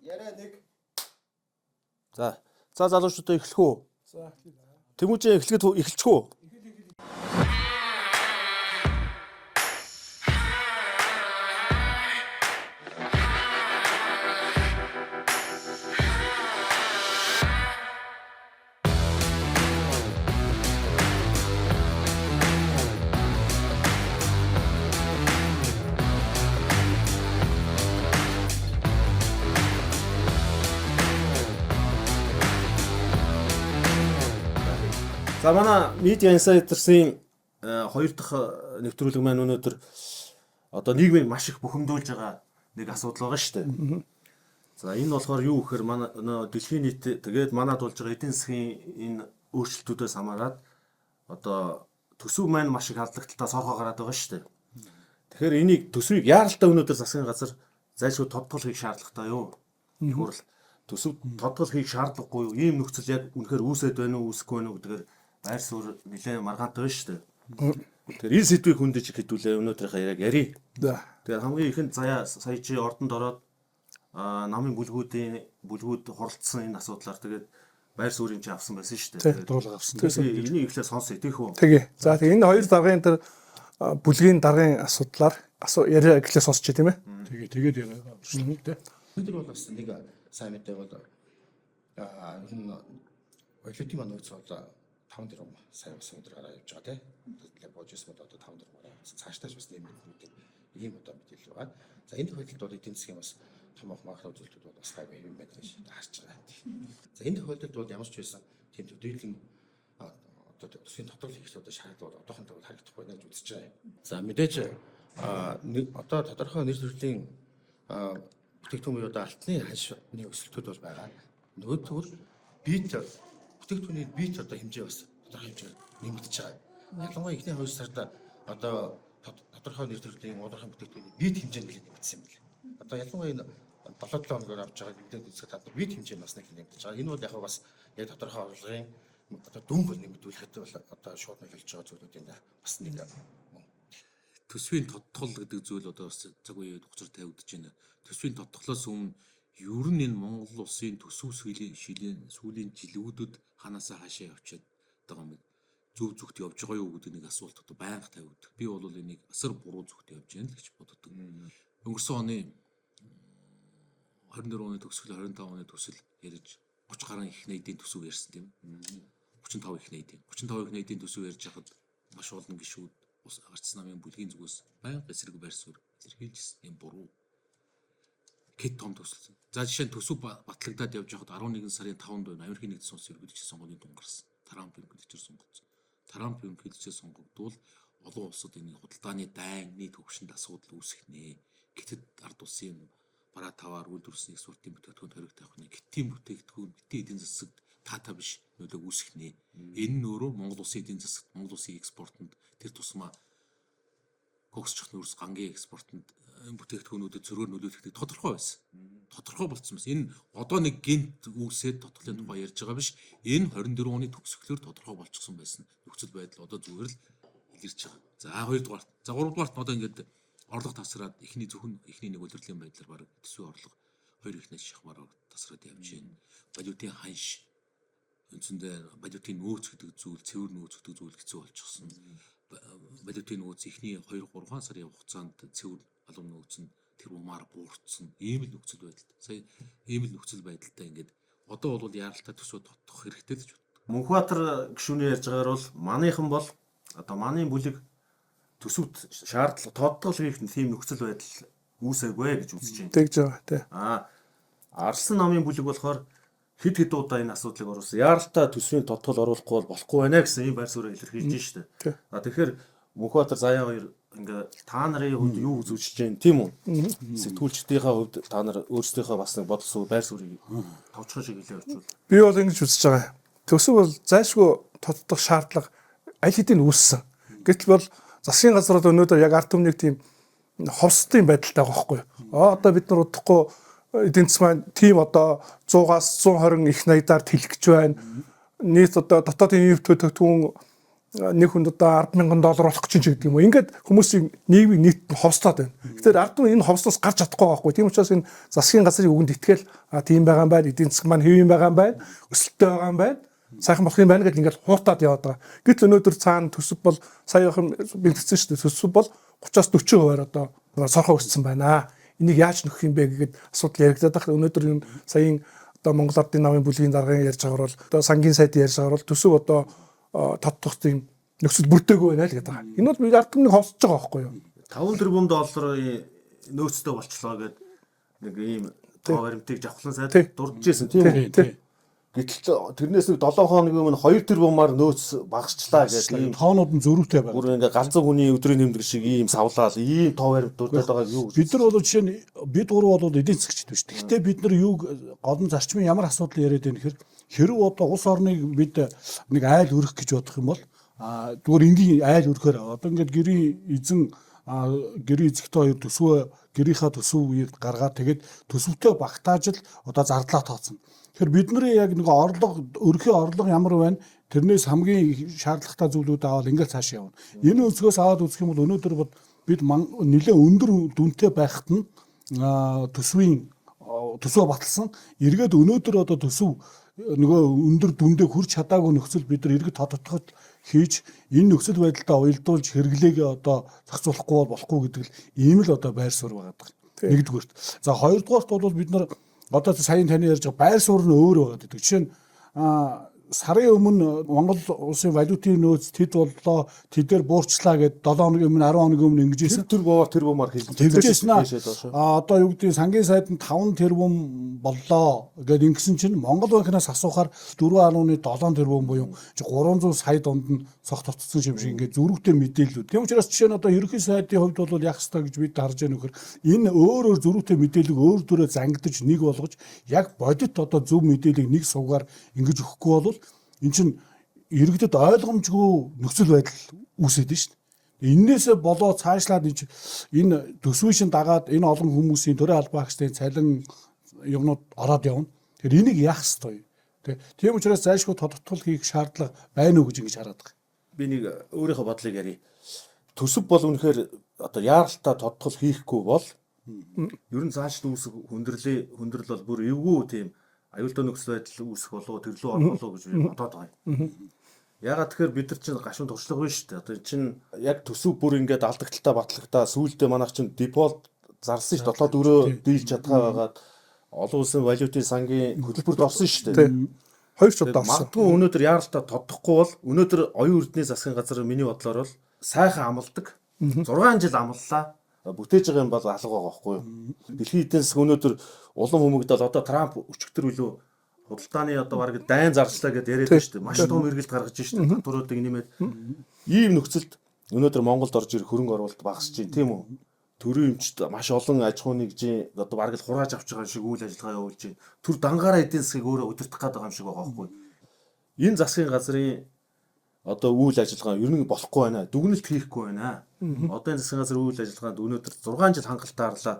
Яриа нэг. За. За залуучуудаа эхлэх үү? За. Тэмүүжээ эхлэхэд эхэлчих үү? За манай Media Insiders-ийн хоёр дахь нэвтрүүлэг маань өнөөдөр одоо нийгмийг маш их бухимдуулж байгаа нэг асуудал байгаа шүү дээ. За энэ болохоор юу гэхээр манай нөө дэлхийн нийт тэгээд манад болж байгаа эдийн засгийн энэ өөрчлөлтүүдээс хамаарат одоо төсөв маань маш их алдагдaltaа сорхоо гараад байгаа шүү дээ. Тэгэхээр энийг төсвийг яаралтай өнөөдөр засгийн газар зайлшгүй тодтгол хийх шаардлагатай юу? Их хурл төсөв тодтгол хийх шаардлагагүй юу? Ийм нөхцөл яг үнэхээр үүсээд байна уу, үүсэхгүй байна уу гэдгээр байр суурь нэлээд маргаантай байна шүү дээ. Тэгэхээр энэ сэдвийг хөндөж хэдүүлээ өнөөдрийнхөө яриаг ярий. За. Тэгэхээр хамгийн ихэнд заяа сая чи ордонд ороод намын бүлгүүдийн бүлгүүд хуралдсан энэ асуудлаар тэгээд байр суурийг чи авсан байсан шүү дээ. Дуулга авсан. Тэгээд энийг эхлээ сонсъё тийх үү? Тэгээ. За тэгээ энэ хоёр даргын тэр бүлгийн даргын асуудлаар асуу яриа эхлээ сонсч тийм ээ. Тэгээ тэгээд яриагаа өршлөө тэ. Өнөөдөр бол бас нэг сайн мэдээ бол ер нь валютын маань нөөц бол 5 тэрбум сая бас өндөр гараа явж байгаа тийм. Тэгэхээр бууж ирсэн бол одоо 5 тэрбум гараа явсан. Цаашдаа ч бас нэмэгдэх ийм одоо мэдээлэл байгаа. За энэ тохиолдолд бол эдийн засгийн бас том макро үзүүлэлтүүд бол бас гайгүй юм байна гэж харж байгаа. За энэ тохиолдолд бол ямар ч байсан тийм төдийлөн одоо төсвийн тодорхой хийх одоо шаардлага бол одоохондоо бол харагдахгүй байна гэж үзэж байгаа юм. За мэдээж нэг одоо тодорхой нэр төрлийн бүтээгдэхүүн буюу одоо алтны ханшны өсөлтүүд бол байгаа. Нөгөө төр бит бүтээгдэхүүний бит одоо хэмжээ бас тодорхой хэмжээгээр нэмэгдэж байгаа. Ялангуяа эхний 2 сард одоо тодорхой нэр төрлийн уулын бүтээгдэхүүний бит хэмжээ нэлээд нэмэгдсэн юм байна. Одоо ялангуяа энэ 7-7 хоногор авч байгаа мэдээд үзэхэд та нар бит хэмжээ бас нэг нэмэгдэж байгаа. Энэ бол яг бас яг тодорхой орлогын одоо дүнг бол нэмэгдүүлэхэд бол одоо шууд нөлөөлж байгаа зүйлүүдийн бас нэг мөн. Төсвийн тодтгол гэдэг зүйл одоо бас цаг үеийн хугацаар тавигдаж байна. Төсвийн тодтголоос өмнө ер нь энэ Монгол улсын төсөв сүүлийн шилийн сүүлийн жилүүдэд ханаасаа хаашаа явчиад байгаа юм бэ? Зөв зүгт явж байгаа юу гэдэг нэг асуулт одоо байнга тавигддаг. Би бол энийг асар буруу зүгт явж байна л гэж боддог. Өнгөрсөн оны 24 оны төгсгөл 25 оны төсөл ярьж 30 гаруй их нийтийн төсөв ярьсан тийм 35 их нийтийн 35 их нийтийн төсөв ярьж хахад маш олон гишүүд ус гарц намын бүлгийн зүгээс байнга эсрэг байр суурь илэрхийлжсэн юм буруу хэд том төсөл. За жишээ нь төсөв батлагдаад явж байхад 11 сарын 5-нд байна Америкийн нэгдсэн улсын ерөнхийлөгчийн сонгуулийн дүн гарсан. Трамп ерөнхийлөгчөөр сонгогдсон. Трамп ерөнхийлөгчөөр сонгогдвол олон улсад энэ худалдааны дайны төвшөнд асуудал үүсэх нэ. Гэтэд ард улсын бараа таваар үйлдвэрлэсэн экспортын бүтээгдэхүүн хориг тавих нэ. Гетийн бүтээгдэхүүн, гетийн эдийн засагт таата биш нөлөө үүсэх нэ. Энэ нь өөрөө Монгол улсын эдийн засагт, Монгол улсын экспортод тэр тусмаа коксчих нүүрс гангийн экспортод бүтээгдэхүүнүүдэд зөрөөр нөлөөлөхийг тодорхой байсан. Тодорхой болцсон байсан. Энэ одоо нэг гинт үүсээд тодголын тухай ярьж байгаа биш. Энэ 24 оны төгсгөлөөр тодорхой болчихсон байсан. Нөхцөл байдал одоо зүгээр л илэрч байгаа. За хоёрдугаарт. За гуравдугаарт нь одоо ингээд орлого тасраад эхний зөвхөн эхний нэг удирдлагын байдлаар бараг төсвийн орлого хоёр ихнээс шахмаар тасраад явж байна. Валютын ханш үндсэндээ валютын нөөц гэдэг зүйл, цэвэр нөөц гэдэг зүйл хэцүү болчихсон. Валютын нөөц эхний 2 3 сарын хугацаанд цэвэр алуун нөөц нь тэр умаар буурцсан. Ийм л нөхцөл байдалд. Сая ийм л нөхцөл байдалтай ингээд одоо бол яаралтай төсөө тоттох хэрэгтэй л гэж боддог. Мөнхбаатар гишүүний ярьж байгаагаар бол манийхан бол одоо манийн бүлэг төсөвт шаардлага тодтгол хийх тийм нөхцөл байдал үүсээгүй гэж үзэж байна. Тэгж байгаа тий. Арсан намын бүлэг болохоор хэд хэд удаа энэ асуудлыг оруулсан. Яаралтай төсвийн тодтгол оруулахгүй бол болохгүй байна гэсэн ийм байр суурийг илэрхийлж штэ. Тэгэхээр Мөнхбаатар заяа хоёр ингээ та нарын хувьд юу үзүүлж байна тийм үү? Сэтгүүлчдийнхээ хувьд та нар өөрсдийнхөө бас нэг бодол суур байр суурийг товчхон шиг хэлээ очвол. Би бол ингэж үзэж байгаа. Төсөв бол зайлшгүй тодтох шаардлага аль хэдийн үүссэн. Гэтэл бол засгийн газар бол өнөөдөр яг ард түмнийг тийм ховсдын байдалтай байгаа байхгүй юу? Одоо бид нар удахгүй эдийн засаг маань тийм одоо 100-аас 120 их найдаар тэлгэж байна. Нийт одоо дотоодын ивд бүтээгдэхүүн Нэг хүнд одоо 10,000 доллар болох гэж гэдэг юм уу. Ингээд хүмүүсийн нийгмийг нийт ховслоод байна. Тэгэхээр ард түмэн энэ ховслоос гарч чадахгүй байхгүй. Тийм учраас энэ засгийн газрын үгэнд итгээл тийм байгаа юм байна. Эдийн засаг маань хэв юм байгаа юм байна. Өсөлттэй байгаа юм байна. Сайхан болох юм байна гэдээ ингээд хуутаад яваад байгаа. Гэтэл өнөөдөр цаана төсөв бол сая яхан бэлтгэсэн шүү дээ. Төсөв бол 30-аас 40% одоо сорхоо өссөн байна. Энийг яаж нөхөх юм бэ гэгээд асуудал яригдаад байгаа. Өнөөдөр энэ саяын одоо Монгол Ардын намын бүлгийн даргын ярьж байгаагаар бол одоо сангийн сайд ярьж байгаагаар бол төсөв одоо тодтох тийм нөхцөл бүрдээгүй байна л гэдэг байгаа. Энэ бол ард түмнийг ховсож байгаа байхгүй юу? 5 тэрбум долларын нөөцтэй болчлоо гэд нэг ийм тоо баримтыг жавхлан сайд дурдж ирсэн тийм үү? Гэтэл тэрнээс нэг 7 хоногийн өмнө 2 тэрбумаар нөөц багасчлаа гэдэг ийм тоонууд нь зөрүүтэй байна. Бүр ингээ галзуу хүний өдрийн нэмдэг шиг ийм савлал, ийм тоо баримт дурдаад байгааг юу гэж. Бид нар бол жишээ нь бид гурав бол эдийн засгчд биш. Гэхдээ бид нар юуг гол нь зарчмын ямар асуудал яриад байна гэхээр хэрв одоо улс орныг бид нэг айл өрөх гэж бодох юм бол зүгээр энгийн айл өрөхөөр одоо ингээд гэрийн эзэн гэрийн эзэгтэй хоёр төсвөө гэрийнхаа төсөв гаргаад тэгээд төсөвтэй багтааж л одоо зардлаа тооцно. Тэгэхээр бидний яг нэг орлого өрхийн орлого ямар байна тэрнээс хамгийн шаардлагатай зүйлүүд аваад ингээл цааш явна. Энэ өнцгөөс аваад үзэх юм бол өнөөдөр бид нэлээд өндөр дүнтэй байхад нь төсвийн төсвөө баталсан. Эргээд өнөөдөр одоо төсөв нөгөө өндөр дүндээ хүрч чадаагүй нөхцөл бид нар иргэд тодотгол хийж энэ нөхцөл байдалтай уялдуулж хэрэглээгээ одоо зохицуулахгүй бол болохгүй гэдэг л ийм л одоо байр суурь байгаа даа. Нэгдүгээрт. За хоёрдугаарт бол бид нар одоо саяын таны ярьж байгаа байр суурь нь өөр байгаа гэдэг. Жишээ нь сарын өмнө Монгол улсын валютын нөөц тэд боллоо, тэдээр буурчлаа гэд 7 хоногийн өмнө 10 хоногийн өмнө ингэж ийсэн. Тэр боор тэр бумаар хэлж тэгжсэн. А одоо юу гэдэг сангийн сайд нь 5 тэрбум боллоо гэд ингэсэн чинь Монгол банкнаас асуухаар 4.7 тэрбум буюу 300 сая донд нь цог тогтцсон юм шиг ингээд зөрүүтэй мэдээллүүд. Тийм учраас жишээ нь одоо ерөнхий сайдын хувьд бол яах ёстой гэж бид харж байгаа нөхөр энэ өөр өөр зөрүүтэй мэдээллийг өөр төрөө зангидаж нэг болгож яг бодит одоо зөв мэдээллийг нэг сувгаар ингэж өгөхгүй бол эн чинь иргэдэд ойлгомжгүй нөхцөл байдал үүсээд байна шүү дээ. Эннээсээ болоо цаашлаад энэ төсвийн шин дагаад энэ олон хүмүүсийн төрийн албан агчдын цалин юмнууд ороод явна. Тэгэхээр энийг яах ёстой вэ? Тийм учраас зайлшгүй тодотгол хийх шаардлага байна уу гэж ингэж хараад байгаа. Би нэг өөрийнхөө бодлыг ярив. Төсөв бол үнэхээр одоо яаралтай тодтгол хийхгүй бол ер нь цааш үүсэх хүндрэл бол бүр эвгүй тийм аюултай нөхцөл байдал үүсэх болов тэрлүү орох болов гэж би бодоод байгаа юм. Ягаад тэгэхээр бид нар чинь гашуун туршлага биш шүү дээ. Одоо чинь яг төсөв бүр ингээд алдагдaltaй батлагтаа сүүлдээ манайх чинь дефолт зарласан шүү дээ. 7 4 дийлж чадгаа байгаад олон улсын валютын сангийн хөтөлбөрт орсон шүү дээ. Хоёр ч удаа орсон. Магадгүй өнөөдөр яаралтай тодохгүй бол өнөөдөр оюун эрдний засгийн газар миний бодлоор бол сайхан амладаг. 6 жил амлалаа. Бүтээж байгаа юм бол алга байгаа байхгүй юу? Дэлхийн эдийн засаг өнөөдөр улам хүмүүгдэл одоо Трамп өчигдөр үлээ худалдааны одоо бараг дайн зарчлаа гэдээ яриад байна шүү дээ. Маш том эргэлт гаргаж шүү дээ. Татваруудыг нэмээд ийм нөхцөлд өнөөдөр Монголд орж ирэх хөрөнгө оруулалт багасч чинь тийм үү? Төрийн эмчт маш олон аж ахуй нэгжийн одоо бараг л хурааж авч байгаа шиг үйл ажиллагаа явуулж байна. Түр дангаараа эдийн засгийг өөрөө удирдах гээд байгаа юм шиг байгаа байхгүй юу? Энэ засгийн газрын одоо үйл ажиллагаа ер нь болохгүй байна. Дүгнэлт хийхгүй байна. Одоо энэ засгийн газрын үйл ажиллагаанд өнөөдөр 6 жил хангалттай харлаа.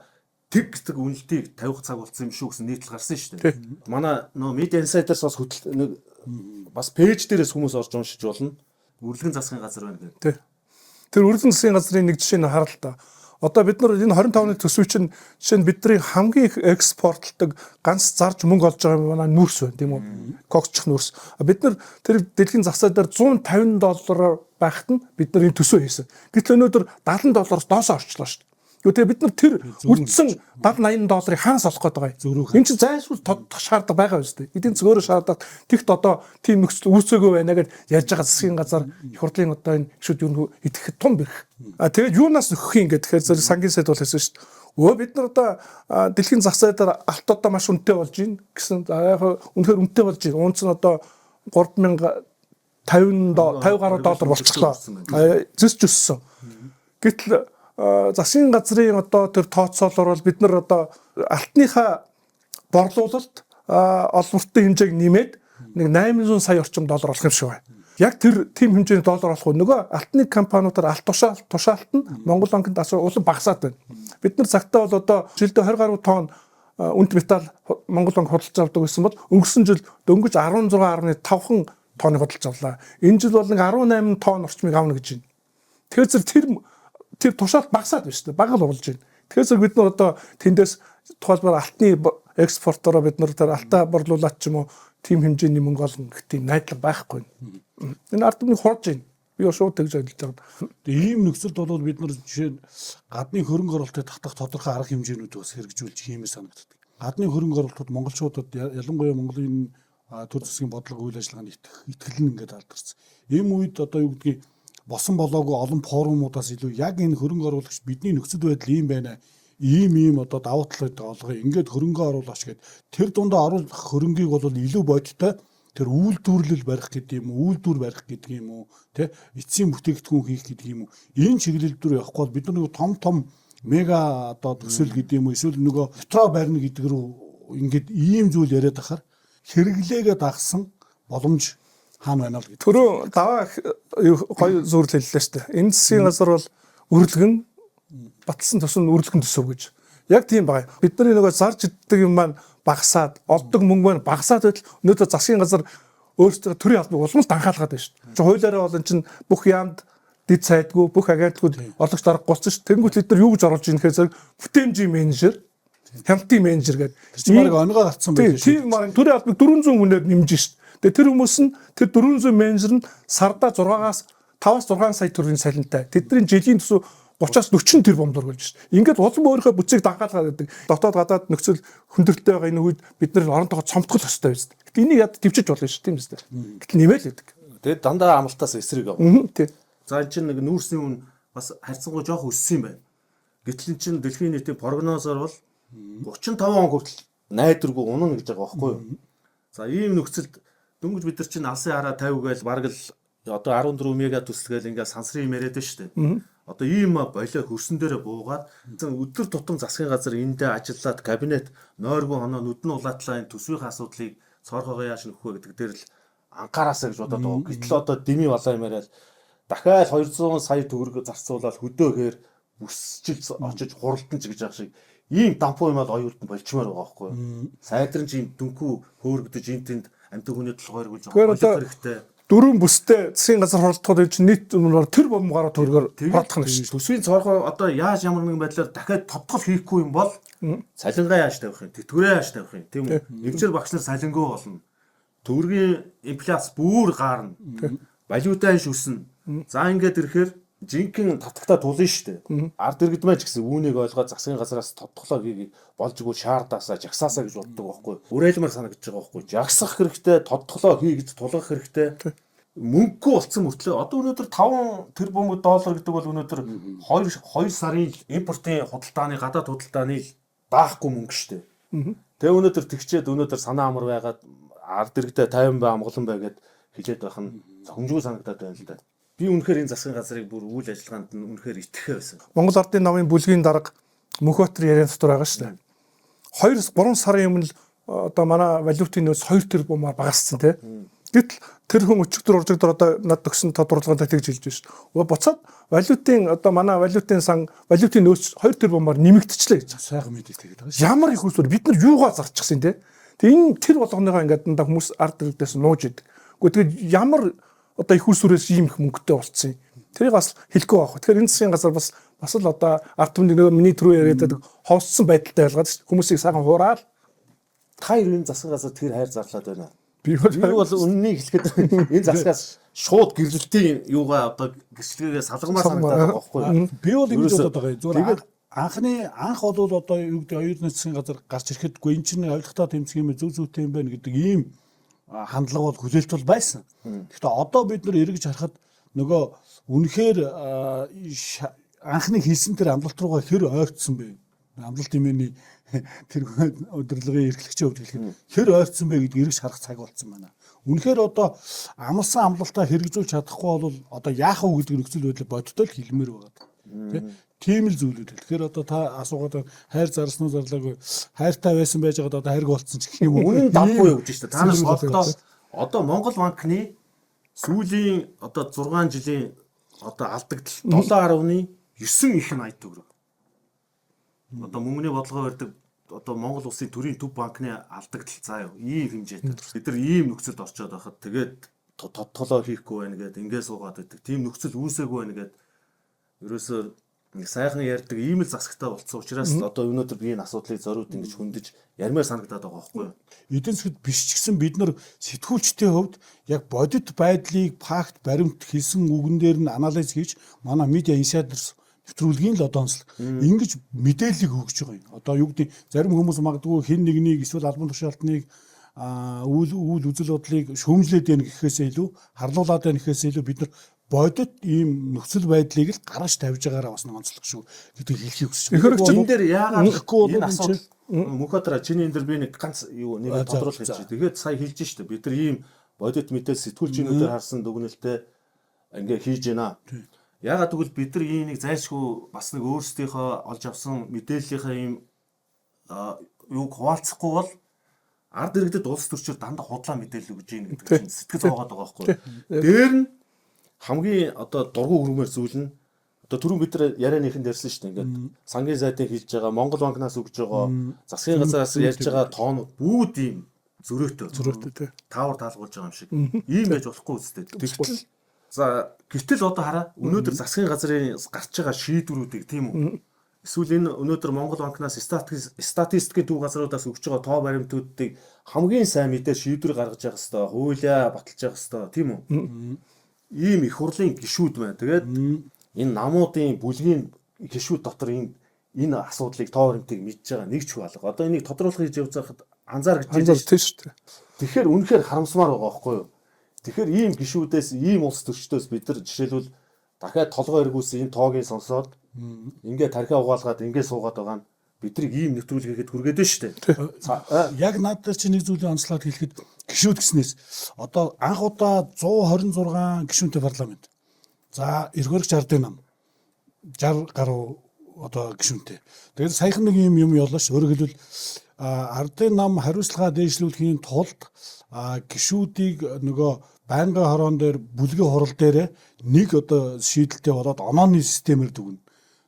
Тэг гэдэг үнэлтийг тавих цаг болсон юм шүү гэсэн нийтлэл гарсан шүү дээ. Манай нөө Media Insiders бас хөтөл нэг бас пэйж дээрээс хүмүүс орж уншиж болно. Үрлэгэн засгийн газар байна гэдэг. Тэр үрлэгэн засгийн газрын нэг жишээ нь харал та. Одоо бид нар энэ 25-ны төсөв чинь жишээ нь бидний хамгийн их экспортлдог ганц зарж мөнгө олж байгаа юм манай нүүрс байна тийм үү? Коксчих нүүрс. Бид нар тэр дэлхийн зах зээл дээр 150 доллараар байхад нь бид нар энэ төсөв хийсэн. Гэтэл өнөөдөр 70 доллароос доошоо орчлоо шүү дээ. Тэгээ бид нар тэр үлдсэн 70 80 долларыг хаанаас олох гээд байгаа юм? Энэ чинь зайлшгүй тодтох шаардлага байгаа юм шүү дээ. Эдийн засаг өөрөө шаардлага тэгт одоо тийм нөхцөл үүсээгүй байна гэж ярьж байгаа засгийн газар их хурлын одоо энэ гишүүд юу итгэхэд том бэрх. А тэгээд юунаас нөхөх юм гэхээр зэрэг сангийн сайд бол хэлсэн шүү дээ. Өө бид нар одоо дэлхийн зах зээл дээр алт одоо маш үнэтэй болж байна гэсэн. За яг үнэхээр үнэтэй болж байна. Унц нь одоо 3050 50 гаруй доллар болчихлоо. Зэсч өссөн. Гэтэл засгийн газрын одоо тэр тооцоолоор бол бид нар одоо алтныхаа борлуулалт олбортын хэмжээг нэмээд нэг 800 сая орчим доллар болох юм шиг байна. Яг тэр тийм хэмжээний доллар болох нөгөө алтны компаниудаар алт тушаалт нь Монгол банкнд асуу улам багасаад байна. Бид нар цагтаа бол одоо жилдээ 20 гаруй тонн үнэт металл Монгол банк худалдаж авдаг гэсэн бол өнгөрсөн жил дөнгөж 16.5 тонны худалдаж авлаа. Энэ жил бол нэг 18 тонн орчмыг авна гэж байна. Тэгэхээр зэрэг тэр тушаал багасаад байна шүү дээ. Бага л болж байна. Тэгэхээр зэрэг бид нар одоо тэндээс тухайлбал алтны экспортороо бид нар тэр алтаа борлуулаад ч юм уу тийм хэмжээний мөнгө олно гэх тийм найдлага байхгүй. Энэ ард түмнийг хурж байна. Би шууд тэгж ойлж байгаа. Тэгээ ийм нөхцөлд бол бид нар жишээ нь гадны хөрөнгө оруулалтыг татах тодорхой арга хэмжээнүүд бас хэрэгжүүлж хиймээр санагддаг. Гадны хөрөнгө оруулалтууд монголчуудад ялангуяа Монголын төр засгийн бодлого үйл ажиллагаанд итгэл нь ингээд алдарсан. Ийм үед одоо юу гэдгийг босон болоогүй олон форумуудаас илүү яг энэ хөрөнгө оруулагч бидний нөхцөл байдал ийм байна. Ийм одоо давуу талыг олгоё. Ингээд хөрөнгө оруулаач гэд тэр дундаа оруулах хөрөнгийг бол илүү бодиттой тэр үйлдвэрлэл барих гэдэг юм уу, үйлдвэр барих гэдэг юм уу, тэ эцсийн бүтээгдэхүүн хийх гэдэг юм уу. Энэ чиглэл дээр явахгүй бол бид нар нэг том том мега одоо төсөл гэдэг юм уу, эсвэл нөгөө метро барина гэдэг рүү ингээд ийм зүйл яриад ахаар хэрэглээгээ дагсан боломж хаана байна л гэдэг. Түрүү даваа гоё зүрл хэллээ шүү дээ. Энэ засгийн газар бол үрлэгэн баталсан төсөв нь үрлэгэн төсөв гэж. Яг тийм байгаа. Бидний нөгөө зарж иддэг юм маань багасаад, олдог мөнгө маань багасаад байтал өнөөдөр засгийн газар өөрсдөө төрийн албыг улам л данхаалгаад байна шүү дээ. Чи хуулиараа бол эн чинь бүх яамд дэд сайдгүй, бүх агентлагууд орлогч дарга болсон шүү. Тэнгүүт бид нар юу гэж оруулж ийн гэхээр зэрэг бүтээмжийн менежер, хяналтын менежер гэдэг. Тэр чинь бараг онгоо гарцсан байх шүү. Тийм бараг төрийн албыг 400 хүнээр нэмж шүү. Тэгээ тэр хүмүүс нь тэр 400 менежер нь сардаа 6-аас 5-аас 6 сая төгрөгийн цалинтай. Тэдний жилийн төсөв 30-аас 40 тэрбум төгрөг болж шít. Ингээд улам өөрийнхөө бүцийг дангаалгаад байдаг. Дотоод гадаад нөхцөл хүндрэлтэй байгаа энэ үед бид нар оронтойгоо цомтгол өстой биз. Гэтэл энийг яд төвчж болно шүү, тийм үстэй. Гэтэл нэмэл байдаг. Тэгээд дандаа амлалтаас эсрэг ав. Тий. За энэ чинь нэг нүүрсний үн бас харьцангуй жоох өссөн юм байна. Гэтэл эн чинь дэлхийн нийтийн прогнозоор бол 35 он хүртэл найдваргүй унана гэж байгаа байхгүй юу? За ийм нөхцөлд дөнгөж бид нар чинь алсын хараа 50 гээл бараг л одоо 14 мега төсөл гээл ингээд сансрын юм яриад байна шүү дээ. Одоо ийм болио хөрсөн дээрээ буугаад өдөр тутам засгийн газар эндээ ажиллаад кабинет нойргүй оноо нүдэн улаатлаа энэ төсвийн асуудлыг цоорхоогоо яаж нөхөх вэ гэдэг дээр л анхаараасаа гэж бодоод байгаа. Гэтэл одоо дими балаа юм яриад дахиад 200 сая төгрөг зарцуулаад хөдөөгээр бүсчил очиж хуралдан ч гэж байгаа шиг ийм дампуу юм бол оюутан болчмоор байгаа байхгүй юу. Сайдран чи ийм дүнхүү хөөргөдөж эн тэнд амьтан хүний толгой эргүүлж байгаа хэрэгтэй. Дөрвөн бүстэй засгийн газар хуралдахад энэ чинь нийт өмнөр тэр бом гаруй төгрөгөөр хуралдах нь шүү. Төсвийн цоорхоо одоо яаж ямар нэгэн байдлаар дахиад тодтгол хийхгүй юм бол цалингаа яаж тавих юм? Тэтгэврээ яаж тавих юм? Тийм үү? Нэгжээр багш нар цалингаа болно. Төгрөгийн инфляц бүр гаарна. Валюта иш өснө. За ингээд ирэхээр жинхэнэ татагтаа тулна шүү дээ. Ард иргэд маань ч гэсэн үүнийг ойлгоод засгийн газараас тодтголоо хийгийг болжгүй шаардаасаа жагсаасаа гэж боддог байхгүй. Уриалмар санагдаж байгаа байхгүй. Жагсах хэрэгтэй, тодтголоо хий гэж тулгах хэрэгтэй. Мөнгөгүй болцсон мөртлөө одоо өнөөдөр 5 тэрбум доллар гэдэг бол өнөөдөр 2 сарын импортын худалдааны гадаад худалдааны даахгүй мөнгө шүү дээ. Тэгээ өнөөдөр тэгчээд өнөөдөр санаа амар байгаад ард иргэдээ 50 бай амгалан бай гэд хилээд байх нь зохимжгүй санагдаад байна л да. Би үнэхээр энэ засгийн газрыг бүр үйл ажиллагаанд нь үнэхээр итгэхээ байсан. Монгол Ардын намын бүлгийн дарга Мөнхбаатар яриан дотор байгаа шүү дээ. 2-3 сарын өмнө одоо манай валютын нөөц 2 тэрбумаар багассан тий. Гэтэл тэр хүн өчигдөр уржигдөр одоо над өгсөн тодруулганд тэгж хэлж байна шүү дээ. Буцаад валютын одоо манай валютын сан валютын нөөц 2 тэрбумаар нэмэгдчихлээ гэж. Сайхан мэдээ тэгээд байгаа шүү. Ямар их усүр бид нар юугаа зарчихсан тий. Тэгээ энэ тэр болгоныгоо ингээд дандаа хүмүүс ард иргэдээс нууж идэг. Гэхдээ тэгээд ямар одоо их усүрээс ийм их мөнгөтэй болцсон юм. Тэрийг бас хэлэхгүй байх. Тэгэхээр энэ засгийн газар бас л одоо ард түмний нөгөө миний түрүү яриад байдаг ховссон байдалтай байлгаад шүү. Хүмүүсийг сайхан хураал. Та хоёр энэ засгийн газар тэр хайр зарлаад байна. Би бол үннийг хэлэхэд энэ засгаас шууд гэрлэлтийн юугаа одоо гэрчлэгээ салгамаар санагдаад байгаа байхгүй юу? Би бол ингэж бодоод байгаа юм. Зүгээр анхны анх бол одоо юу гэдэг оюутны засгийн газар гарч ирэхэд үгүй эн чинь авилгатай тэмцэх юм зөв зүйтэй юм байна гэдэг ийм хандлага бол хүлээлт бол байсан. Гэхдээ одоо бид нар эргэж харахад нөгөө үнэхээр анхны хийсэн тэр амлалт руугаа хэр ойртсон бэ? Амлалт имэний тэр удирдлагын эрхлэгчийн хувьд хэлэхэд хэр ойртсон бэ гэдгийг эргэж харах цаг болсон байна. Үнэхээр одоо амлсан амлалтаа хэрэгжүүлж чадахгүй бол одоо яах вэ гэдэг нөхцөл байдал бодтой л хэлмээр байгаа. Тэ? Тийм л зүйлүүд. Тэгэхээр одоо та асуугаад хайр зарласан уу зарлаагүй хайртай байсан байж байгаад одоо хайрг болцсон ч гэх юм уу. Үнэн давгүй явж штэ. Та нар одоо одоо Монгол банкны сүүлийн одоо 6 жилийн одоо алдагдал 7.9 их 80 төгрөг. Одоо мөнгөний бодлогоо барьдаг одоо Монгол улсын төрийн төв банкны алдагдал заа юу ийм хэмжээтэй. Бид нар ийм нөхцөлд орчоод байхад тэгээд тодтолоо хийхгүй байна гэдэг ингээ суугаад байдаг. Тийм нөхцөл үүсээгүй байна гэдэг ерөөсөө нэг сайхан ярьдаг ийм л засагтай болцсон учраас одоо өнөөдөр би энэ асуудлыг зориуд ингэж хөндөж ярмаар санагдаад байгаа байхгүй юу? Эдийн засгт биш ч гэсэн бид нар сэтгүүлчдийн хувьд яг бодит байдлыг факт баримт хэлсэн үгэн дээр нь анализ хийж манай media insiders нэвтрүүлгийн л одоо онцлог. Ингэж мэдээллийг өгч байгаа юм. Одоо юу гэдэг зарим хүмүүс магадгүй хэн нэгнийг эсвэл албан тушаалтныг үйл үйл үзэл бодлыг шүүмжлээд байна гэхээсээ илүү харлуулад байна гэхээсээ илүү бид нар бодит ийм нөхцөл байдлыг л гаргаж тавьж байгаараа бас нэг онцлог шүү гэдгийг хэлхийг хүсэж байна. Энэ дээр яагаад Тэгэхгүй бол энэ асуудал Мөнхөдраа чиний энэ дэр би нэг ганц юу нэг тодруулах гэж. Тэгээд сая хэлж штэ бид нар ийм бодит мэдээ сэтгүүлчнүүдээр харсан дүгнэлтээ ингээ хийж байна. Яагаад гэвэл бид нар ийм нэг зайлшгүй бас нэг өөрсдийнхөө олж авсан мэдээллийнхаа ийм юуг хуваалцахгүй бол ард иргэдэд улс төрчөөр дандаа худлаа мэдээлэл өгж гин гэдэг чинь сэтгэл зовоод байгаа байхгүй. Дээр нь хамгийн одоо дургу өргөмөр зүйл нь одоо түрүүн бид нар ярианыхын дэрсэн шүү дээ. Ингээд сангийн сайдын хэлж байгаа, Монгол банкнаас өгж байгаа, засгийн газраас ярьж байгаа тоонууд бүгд ийм зөрөөтэй. Зөрөөтэй тий. Таавар таалгуулж байгаа юм шиг. Ийм байж болохгүй үстэй. Тэгтэл за гэтэл одоо хараа өнөөдөр засгийн газрын гарч байгаа шийдвэрүүдийг тийм үү? Эсвэл энэ өнөөдөр Монгол банкнаас статистикийн төв газруудаас өгч байгаа тоо баримтуудыг хамгийн сайн мэдээ шийдвэр гаргаж явах хэвээр, хуулиа баталж явах хэвээр тийм үү? Ийм их хурлын гишүүд байна. Тэгээд энэ намуудын бүлгийн гишүүд дотор энэ асуудлыг тоо баримтыг мэдж байгаа нэг ч хүн алга. Одоо энийг тодруулах гэж явж байхад анзаарч Анзаар тийм шүү дээ. Тэгэхээр үнэхээр харамсмаар байгаа байхгүй юу? Тэгэхээр ийм гишүүдээс, ийм улс төрчдөөс бид нар жишээлбэл дахиад толгой эргүүлсэн энэ тоогийг сонсоод ингээ тархиа угаалгаад ингээ суугаад байгаа нь биднийг ийм нэвтрүүлэг хийхэд хүргээд байна шүү дээ. Яг над дээр чи нэг зүйлийг онцлоод хэлэхэд гишүүд гэснээс одоо анх удаа 126 гишүүнтэй парламент. За эрх баригч ардын нам 60 гаруй одоо гишүүнтэй. Тэгээд саяхан нэг юм юм явлаа ш. Өөрөөр хэлбэл ардын нам хариуцлагаа дээшлүүлэхийн тулд гишүүдийг нөгөө байнгын хороон дээр бүлгийн хурал дээр нэг одоо шийдэлтэй болоод онооны системээр дүгнэ.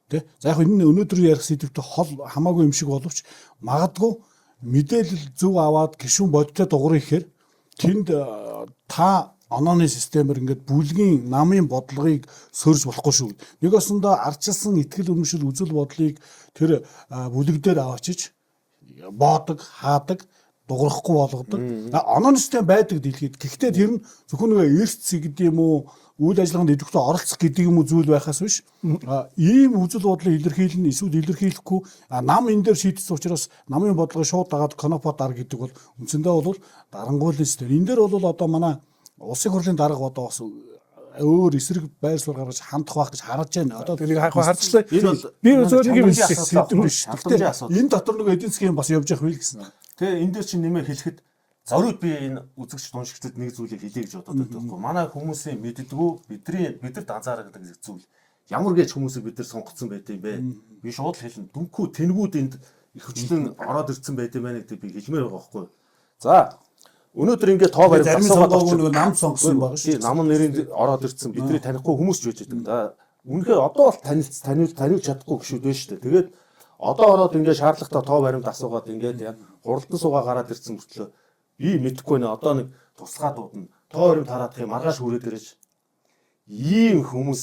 Тэ? За яг энэ өнөөдөр ярих сэдвтэй хол хамаагүй юм шиг боловч магадгүй мэдээлэл зөв аваад гишүүн бодиттой дугуйр ихээр тэнд та онооны системээр ингээд бүлгийн намын бодлогыг сөрж болохгүй шүү. Нэг осондоо ардчилсан итгэл үнэмшил үзэл бодлыг тэр бүлэг дээр аваачиж боодог, хаадаг, дуграхгүй болгодог. Онооны систем байдаг дэлхийд. Гэхдээ тэр нь зөвхөн нэг эрт гэдэг юм уу, үйл ажиллагаанд идэвхтэй оролцох гэдэг юм уу зүйл байхаас биш. Ийм үзэл бодлыг илэрхийлнэ, эсвэл илэрхийлэхгүй нам энэ дээр шийдсэн учраас намын бодлогыг шууд дагаад кнопо дар гэдэг бол үндсэндээ бол дарангуйлын систем. Энэ дээр бол одоо манай улсын хурлын дарга одоо бас өөр эсрэг байр суурь гаргаж хандах байх гэж харж байна. Одоо тэрийг яг харчлаа. Энэ бол би зөв нэг юм сэдв биш. Гэхдээ энэ дотор нэг эдийн засгийн бас явж явах үйл гэсэн. Тэгээ энэ дээр чинь нэмээ хэлэхэд зориуд би энэ үзэгч уншигчдад нэг зүйлийг хэлье гэж бодоод байдаг байхгүй. Манай хүмүүсийн мэддэггүй бидний бидэрт анзаардаг зүйл ямар гэж хүмүүсийг бид нар сонгоцсон байт юм бэ? Би шууд л хэлнэ. Дүнхүү тэнгүүд энд их хүчлэн ороод ирсэн байт юм байна гэдэг би хэлмээр байгаа байхгүй. За өнөөдөр ингээд тоо баримт асуугаад нөгөө нам сонгосон юм байна шүү. Нам нэрийн ороод ирсэн бидний танихгүй хүмүүс ч байж байдаг. За үнэхээр одоо бол танилц таниуч чадахгүй гişүүд байна шүү дээ. Тэгээд одоо ороод ингээд шаардлагатай тоо баримт асуугаад ингээд хуралдан суугаа гараад ирсэн мөртлөө би мэдэхгүй нэ одоо нэг туслахаа дуудана. Тоо баримт хараадах юм маргааш хүрээд ирэж ийм хүмүүс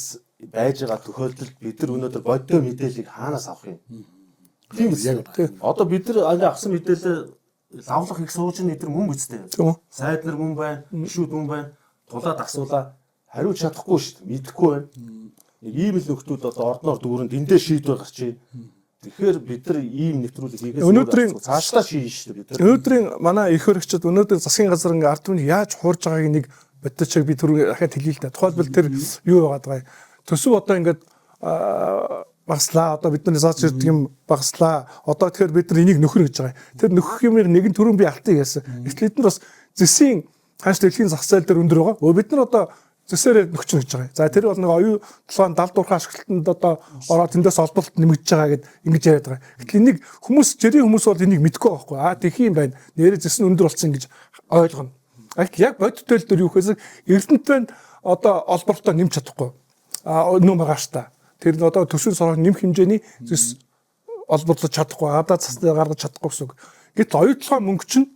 байж байгаа тохиолдолд бид нар өнөөдөр бодтой мэдээллийг хаанаас авах юм? Тийм үү? Одоо бид нар ингээ авсан мэдээлэл лавлах их сууж нь эдэр мөн үстэй. Сайд нар мөн байна, гişүүд мөн байна. Тулаад асуулаа хариулж чадахгүй шүү дээ. Мэдэхгүй байна. Ийм л нөхдүүд одоо ордноор дүүрэнд эндээ шийдвэр гарч ийн. Тэгэхээр бид нар ийм нэвтрүүлэг хийгээс өнөөдрийн цаашдаа шийдэн шүү дээ бид нар. Өнөөдрийн манай их хөрөгчд өнөөдөр засгийн газар ингээ ард түмний яаж хуурж байгааг нэг бодитчиг би түрүү дахиад хэлье л да. Тухайлбал тэр юу байгаад байгаа юм. Төсөв одоо ингээд багслаа. Одоо бид нар зааж ирдэг юм багслаа. Одоо тэгэхээр бид нар энийг нөхөр гэж байгаа юм. Тэр нөхөх юмыг нэгэн түрүүн би алтыг яасан. Гэтэл бид нар бас зэсийн ханш дэлхийн зах зээл дээр өндөр байгаа. Өө бид нар одоо зэсээрээ нөхчнө гэж байгаа юм. За тэр бол нэг оюу толгойн 70 дурхан ашиглалтанд одоо ороод тэндээс олболт нэмэгдэж байгаа гэд ингэж яриад байгаа. Гэтэл энийг хүмүүс жирийн хүмүүс бол энийг мэдэхгүй байгаа байхгүй. Аа тэгэх юм байна. Нэрээ зэс нь өндөр болсон гэж ойлгоно. Гэтэл яг бодит төл дээр юу гэхээс Эрдэнэт байна одоо олборлтоо нэмж чадахгүй. Аа нүүм маргааштай. Тэр нь одоо төсвийн сорог нэмэх хэмжээний зэс олборлож чадахгүй, гадаад цас гаргаж чадахгүй гэсэн үг. Гэтэл оюу толгой мөнгө чинь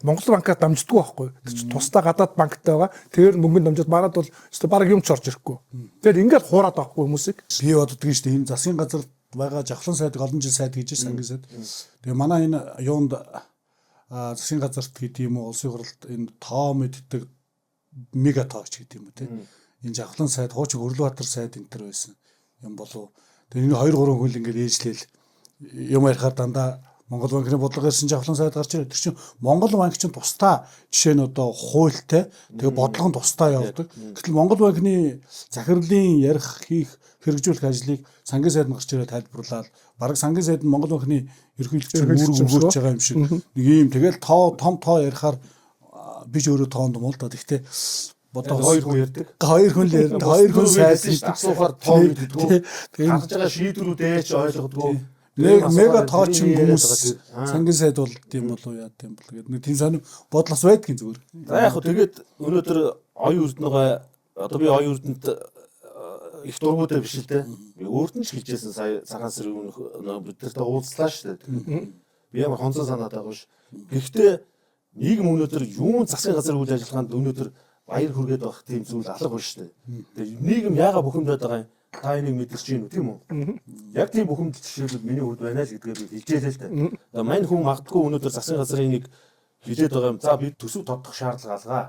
Монгол банкаар дамждаггүй байхгүй. Тэр чинь тусдаа гадаад банктай байгаа. Тэр мөнгөнд дамжаад манад бол өстой бараг юм ч орж ирэхгүй. Тэгэхээр ингээд хуураад байхгүй хүмүүсийг. Би боддог шүү дээ. Энэ засгийн газар байгаа жавхлан сайд олон жил сайд гэж сангийн сайд. Тэгээ манай энэ юунд засгийн газарт гэдэг юм уу улсын хурлд энэ тоо мэддэг мега тооч гэдэг юм уу те. Энэ жавхлан сайд хуучин Хөрлөбаатар сайд энэ төр байсан юм болов. Тэгээ энэ 2 3 хүн л ингээд ээжлээл юм ярихаар дандаа Монгол банкны бодлого ирсэн жавхлан сайд гарч ирээ. Тэр чинь Монгол банк чинь тусдаа жишээ нь одоо хуультай тэгээ бодлого нь тусдаа явдаг. Гэтэл Монгол банкны захирлын ярих хийх хэрэгжүүлэх ажлыг сангийн сайд нь гарч ирээ тайлбарлаад бараг сангийн сайд нь Монгол банкны ерөнхийлөгчийн үүрэг өгөөж байгаа юм шиг нэг ийм тэгэл тоо том тоо ярихаар би ч өөрөө тоонд юм л да. Гэхдээ бодоо Хоёр хүн ярьдаг. Хоёр хүн л ярьдаг. Хоёр хүн сайд асуухаар тоо мэддэггүй. Гаргаж байгаа шийдвэрүүдээ ч ойлгодгоо. Нэг мега тоочин хүмүүс сангийн сайд бол тийм болов яа тийм бол гэдэг нэг тийм сонир бодлос байдгийн зүгээр. За яг хөө тэгээд өнөөдөр оюун эрдэнэгээ одоо би оюун эрдэнэт их дургүйтэй биш л дээ. Би өөрт нь ч хэлжсэн сая цагаан сарын өмнөх бид нартай уулзлаа шүү дээ. Би ямар хонцон санаад байгаа биш. Гэхдээ нийгэм өнөөдөр юун засгийн газар үйл ажиллагаанд өнөөдөр баяр хүргээд байх тийм зүйл алга байна шүү дээ. Тэгээд нийгэм яага бухимдаад байгаа юм? Та энийг мэдэрч байна уу тийм үү? Яг тийм бухимдал жишээлбэл миний хувьд байна л гэдгээ би хэлжээ л дээ. Мань хүн магадгүй өнөөдөр засгийн газрын нэг хилээд байгаа юм. За бид төсөв тодтох шаардлага алгаа.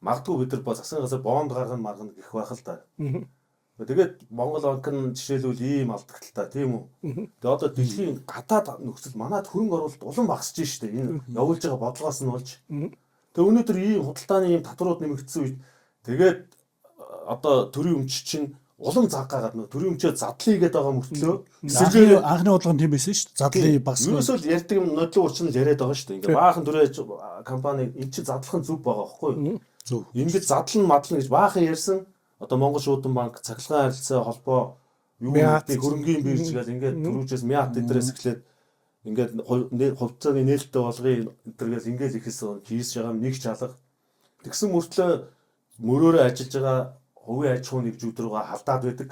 Магадгүй бид нар засгийн газар бонд гаргана маргана гэх байх л да. Тэгээд Монгол банк нь жишээлбэл ийм алдагдaltaй тийм үү? Тэгээд одоо дэлхийн гадаад нөхцөл манад хөрөнгө оруулалт улам багасж штэ. Энэ явуулж байгаа бодлогоос нь болж. Тэгээд өнөөдөр ийм худалдааны ийм татварууд нэмэгдсэн үед тэгээд одоо төрийн өмч чинь улам заггаагаад нөө төрийн өмчөө задлаа хийгээд байгаа мөртлөө эсэргээр анхны бодлого нь тийм байсан шүү дээ. Задлын багс. Ерөөсөө л ярьдаг юм нодлон урчин л яриад байгаа шүү дээ. Ингээ баахан төрөө компани эн чинь задлах нь зүв байгаа байхгүй юу? Зөв. Ингээд задлан мадлан гэж баахан ярьсан. Одоо Монгол шуудан банк, цахилгаан харилцаа холбоо юу гэдэг хөрөнгийн бирж гэл ингээд түрүүчээс мят эдрээс эхлээд ингээд хувьцааны нээлттэй болгоё энэ төр гэл ингээд ихэлсэн хийс байгаа нэг ч алга. Тэгсэн мөртлөө мөрөөрөө ажиллаж байгаа хувийн аж ахуйн нэгжүүд рүүгээ халдаад байдаг.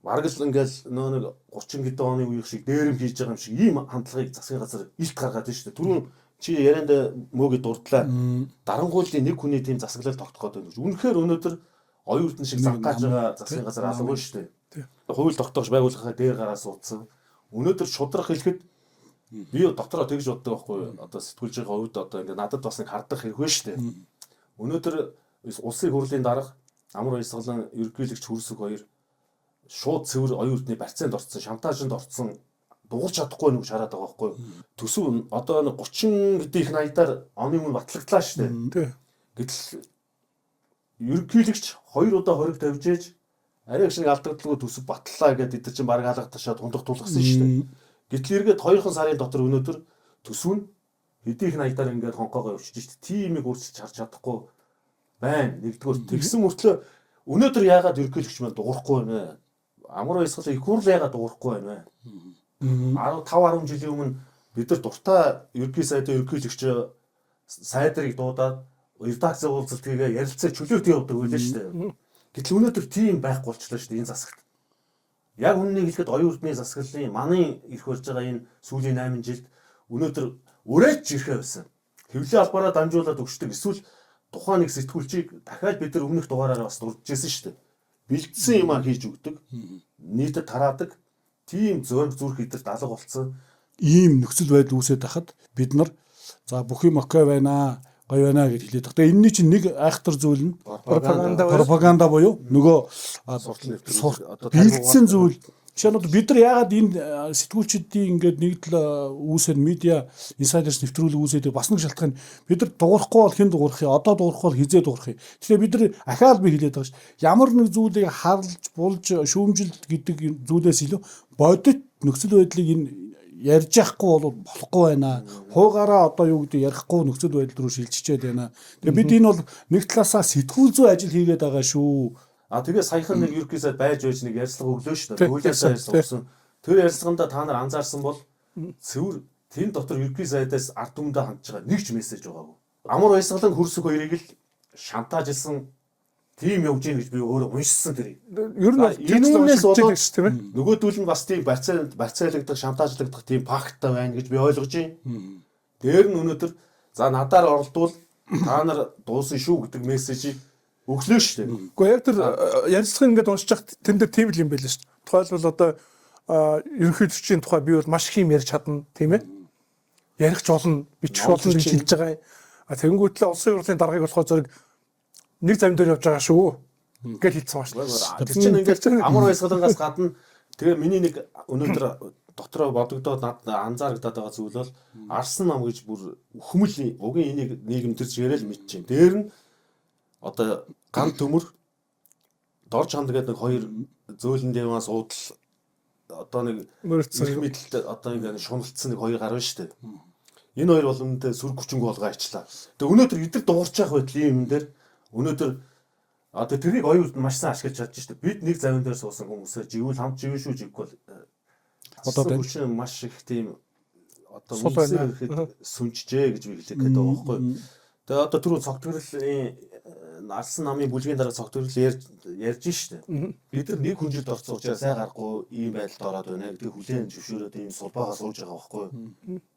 Бараг л ингээл нөө нэг 30 хэдэн оны үеих шиг дээрэм хийж байгаа юм шиг ийм хандлагыг засгийн газар илт гаргаад байна шүү дээ. Түрүүн чи ярианд мөөгээ дурдлаа. Дарангуулын нэг хүний тийм засаглал тогтох гэдэг юм. Үнэхээр өнөөдөр оюун эрдэнэ шиг заггааж байгаа засгийн газар алга шүү дээ. Хууль тогтоогч байгууллагынхаа дээр гараа суудсан. Өнөөдөр шудрах хэлэхэд би дотроо тэгж боддог байхгүй юу? Одоо сэтгүүлж байгаа хувьд одоо ингээ надад бас нэг хардах хэрэг шүү дээ. Өнөөдөр улсын хурлын дарга Амар баясгалан ерөнхийлөгч Хөрсөг хоёр шууд цэвэр оюун эрдний барьцаанд орцсон, шантаажинд орцсон дуурч чадахгүй нэг шараад байгаа байхгүй юу? Төсөв одоо нэг 30 хэдийн их 80-аар оны өмнө батлагдлаа шүү дээ. Гэтэл ерөнхийлөгч хоёр удаа хориг тавьж ээж арай их шиг алдагдaltaгүй төсөв батллаа гэдээ эдгээр чинь бараг алга ташаад хундах тулгасан шүү дээ. Гэтэл эргээд 2 сарын дотор өнөөдөр төсөв нь хэдийн их 80-аар ингээд хонхоогоо явчихж шүү дээ. Тимийг өөрчилж харж чадахгүй байна. Нэгдүгээр тэгсэн мөртлөө өнөөдөр яагаад ерөнхийлөгч маань дуурахгүй байна вэ? Амар баясгал их хурл яагаад дуурахгүй байна вэ? 15 10 жилийн өмнө бид нар дуртай ерөнхий сайдын ерөнхийлөгч сайдрыг дуудаад редакци уулзалт хийгээ ярилцаа чөлөөт явдаг байлаа шүү дээ. Гэтэл өнөөдөр тийм байхгүй болчлоо шүү дээ энэ засагт. Яг үннийг хэлэхэд оюун эрдний засаглалын манай эрх барьж байгаа энэ сүүлийн 8 жилд өнөөдөр өрөөч ирэхээ байсан. Хэвлэлийн албаараа дамжуулаад өгчдөг эсвэл тухайн нэг сэтгүүлчийг дахиад бид нар өмнөх дугаараараа бас дурдж байсан шүү дээ. Бэлдсэн юмаа хийж өгдөг. Нийтэд тараадаг. Тийм зөөр зүрх идэрт алга болцсон. Ийм нөхцөл байдал үүсээд байхад бид нар за бүх юм окей байна, гоё байна гэж хэлээд байгаа. Тэгээ энэний чинь нэг айхтар зүйл нь пропаганда буюу нөгөө суртал нэвтрүүлэг одоо бэлдсэн зүйл. Жишээ нь бид нар яагаад энэ сэтгүүлчдийн ингээд нэгдэл үүсээд медиа инсайдерс нэвтрүүлэг үүсээд бас нэг шалтгаан бид нар дуурахгүй бол хэн дуурах юм, одоо дуурахгүй бол хизээ дуурах юм. Тэгэхээр бид нар ахаал би хэлээд байгаа ш. Ямар нэг зүйлийг харлж, булж, шүүмжилт гэдэг зүйлээс илүү бодит нөхцөл байдлыг энэ ярьж яахгүй бол болохгүй байна. Хуугаараа одоо юу гэдэг ярихгүй нөхцөл байдал руу шилжчихээд байна. Тэгээ бид энэ бол нэг талаасаа сэтгүүл зүй ажил хийгээд байгаа шүү. А тэгээ саяхан нэг ерөнхий сайд байж байж нэг ярьцлага өглөө шүү дээ. Хуулиасаа ярьцлага өгсөн. Тэр ярьцлаганда та нар анзаарсан бол цэвэр тэн дотор ерөнхий сайдаас ард түмэндээ хандж байгаа нэг ч мессеж байгаагүй. Амар баясгалан Хөрсөг хоёрыг л шантаажлсан тийм явж гин гэж би өөрөө уншсан тэрийг. Ер нь бол Энэ үнээс болоод тийм ээ. Нөгөөдөл нь бас тийм барьцаалагдах, шантаажлагдах тийм факттай байна гэж би ойлгож байна. Дээр нь өнөөдөр За надаар оролдвол та нар дуусан шүү гэдэг мессежийг өглөө шүү дээ. Гэхдээ яг тэр ярилцлагыг ингээд уншиж хахад тэн дээр тийм л юм байл шүү дээ. Тухайлбал одоо ерөнхийлөгчийн тухай би бол маш их юм ярьж чадна, тийм ээ. Ярих ч болно, бичих болно гэж хэлж байгаа юм. А тэгэнгүүтлээ улсын хурлын даргаыг болохоор зэрэг нэг зам дээр явж байгаа шүү гэж хэлсэн ба шүү дээ. Тэр чинь ингээд амар баясгалангаас гадна тэгээ миний нэг өнөөдөр дотроо бодогдоод над анзаарагдаад байгаа зүйл бол Арсан нам гэж бүр үхмэл угийн энийг нийгэм төр чигээрэл мэдчихээн. Дээр нь одоо ган төмөр дор чанд гэдэг нэг хоёр зөөлөн диван суудал одоо нэг Мөрөдсөн. мэдэлд одоо ингээд шуналцсан нэг хоёр гар байна шүү дээ. Энэ хоёр бол үүндээ сүр хүчингү болгоо ачлаа. Тэгээ өнөөдөр эдгээр дуурч явах байтал ийм юм дээр өнөөдөр одоо тэрийг оюун маш сайн ашиглаж чадж шүү дээ. Бид нэг завин дээр суусан хүмүүсээ живүүл хамт живэн шүү живгүй бол Одоо одоо хүчин маш их тийм одоо Сул байна. үнсээ сүнжжээ гэж би хэлэх гээд байгаа байхгүй. Тэгээ одоо түрүү цогтгөрлийн Арсан намын бүлгийн дараа цогтгөрл ярьж штэ. Бид нар нэг хүнжилд орсон учраас сайн гарахгүй ийм байдалд ороод байна гэдгийг хүлээн зөвшөөрөөд ийм сулбаагаа сууж байгаа байхгүй.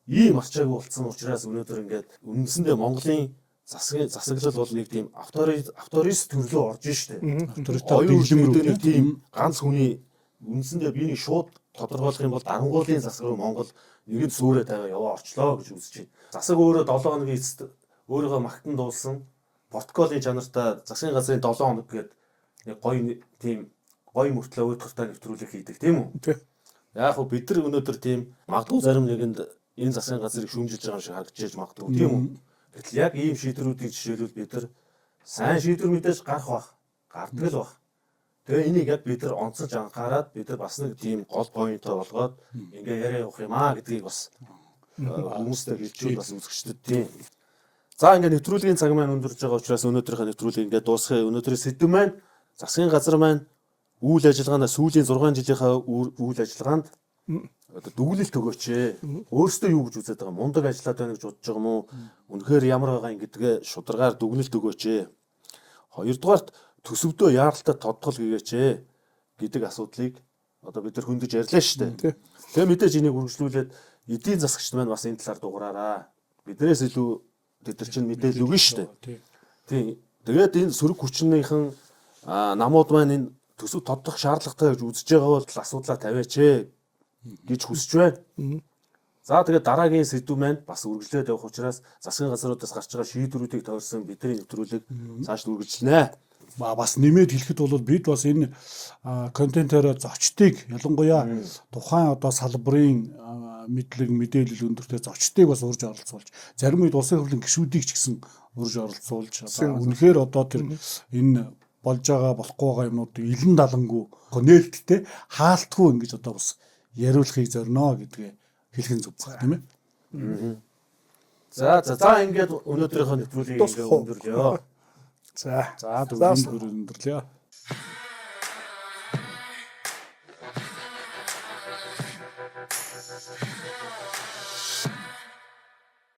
Ийм арчаагүй болцсон учраас өнөөдөр ингээд үндсэндээ Монголын засгийн засаглал бол нэг тийм авторист төрлөө орж штэ. Авторитар Оюун дэглэм рүү нэг тийм ганц хүний үндсэндээ би нэг шууд тодорхойлох юм бол дарангуулын засаг руу Монгол нэгэн сүрээ тавиа яваа орчлоо гэж үзэж байна. Засаг өөрөө 7 хоногийн эцэст өөрийгөө магтан дуулсан протоколын чанартай засгийн газрын 7 хоног гээд нэг гоё тийм гоё мөртлөө уйтгартай нэвтрүүлэг хийдэг тийм үү? Тий. Яг хөө бид нар өнөөдөр тийм магадгүй зарим нэгэнд энэ засгийн газрыг шүүмжилж байгаа юм шиг харагдаж магадгүй тийм үү? Гэтэл яг ийм шийдвэрүүдийг жишээлбэл бид нар сайн шийдвэр мэдээж гарах бах, гардаг л бах. Тэгээ энийг яг бид нар онцолж анхаарад бид нар бас нэг тийм гол поинтоо болгоод ингээ яриа явах юм аа гэдгийг бас хүмүүстэй хэлчихвэл бас үзэгчдэд тийм. За ингээ нэвтрүүлгийн цаг маань өндөрлөж байгаа учраас өнөөдрийнхөө нэвтрүүлгийг ингээ дуусгая. Өнөөдрийн сэдэв маань засгийн газар маань үйл ажиллагаанаа сүүлийн 6 жилийнхаа үйл ажиллагаанд одоо дүгнэлт өгөөч ээ. Өөрсдөө юу гэж үзээд байгаа мундаг ажиллаад байна гэж бодож байгаа юм уу? Үнэхээр ямар байгаа юм гэдгээ шударгаар дүгнэлт өгөөч ээ. Хоёрдугаарт төсөвдөө яаралтай тодтгол хийгээч ээ гэдэг асуудлыг одоо бид нар хөндөж ярьлаа шүү дээ. Тэгээ мэдээж энийг үргэлжлүүлээд эдийн засагчд маань бас энэ талаар дугаараараа. Биднээс илүү тэд нар чинь мэдээлэл өгнө шүү дээ. Тийм. Тэгээд энэ сөрөг хүчнийхэн намууд маань энэ төсөв тоддох шаардлагатай гэж үзэж байгаа бол асуудлаа тавиач ээ гэж хүсэж байна. За тэгээд дараагийн сэдв маань бас үргэлжлээд явах учраас засгийн газруудаас гарч байгаа шийдвэрүүдийг тойрсон бидний нэвтрүүлэг цааш үргэлжлэнэ. Бас нэмээд хэлэхэд бол бид бас энэ контентоор зочдыг ялангуяа тухайн одоо салбарын мэдлэг мэдээлэл өндөртэй зочдыг бас урьж оролцуулж зарим үед улсын хурлын гишүүдийг ч гэсэн урьж оролцуулж одоо үнэхээр одоо тэр энэ болж байгаа болохгүй байгаа юмнуудыг илэн далангүй нээлттэй хаалтгүй ингэж одоо бас яриулахыг зорино гэдгээ хэлэх нь зөв баг тийм ээ. За за за ингээд өнөөдрийнхөө нэвтрүүлгийг ингээд өндөрлөё. За. За өндөрлөё.